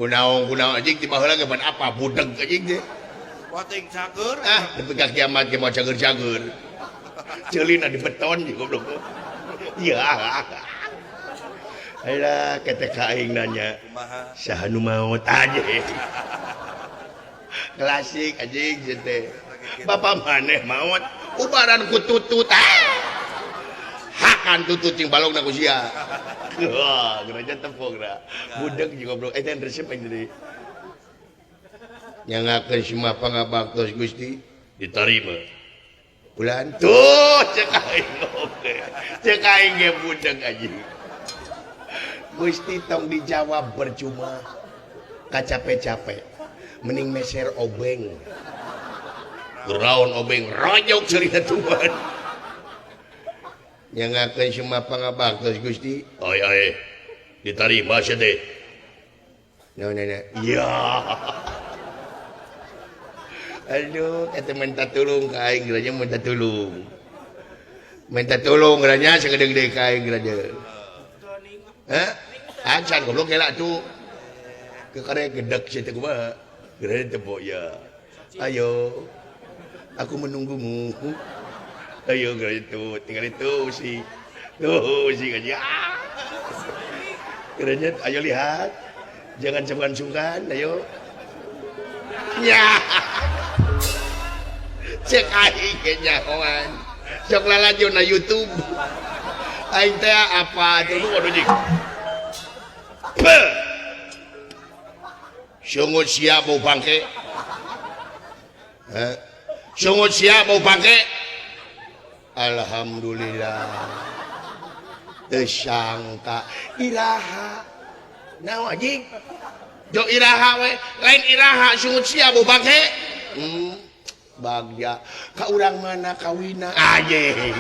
Kunaon kunaon anjing ti baheula ge pan apa budeg anjing teh. Wating cager. Ah, nepi ka kiamat ge moal cager-cager. Ceulina di beton jeung goblok. Iya. Alah ketek ka aing nanya. Kumaha? Saha nu maot anjing. Klasik anjing teh. Bapak maneh maot ubaran ku tutut. Ah. Hakan tutut cing balongna ku sia. Wah, geura tepok geura. Budeg jeung goblok eta resep aing deui. Nyangakeun semua pangabaktos Gusti diterima. Bulan tuh cek aing oge. Cek aing ge budeg anjing. Gusti tong dijawab percuma. Kacape-cape. Mending meser obeng. Geraon obeng rojok cerita Tuhan. Nyangakeun semua pangabaktos Gusti. Oi oi. Diterima sia teh. Naon nanya? Iya. Aduh, eta minta tulung ka aing geura minta tulung. Minta tulung geura sagede-gede ka aing geura. Hah? Acan goblok gela tuh. Kekare gedek sia teh kumaha? Geura tepok ya. Ayo. Aku menunggumu. Ayo geura itu, tinggal itu si. Tuh si gaji. Ah. Geuranya ayo lihat. Jangan sungkan-sungkan, ayo. Ya. Cek aing ge nyahoan. Sok lalajo na YouTube. Aing teh apa tuh waduh jing. Beuh. Sungut sia bau bangke. Heh. Sungut sia bau bangke. Alhamdulillah. Teu sangka iraha. Naon anjing? Jo iraha we, lain iraha sungut sia bau bangke. Bagja ka urang mana kawina anjing.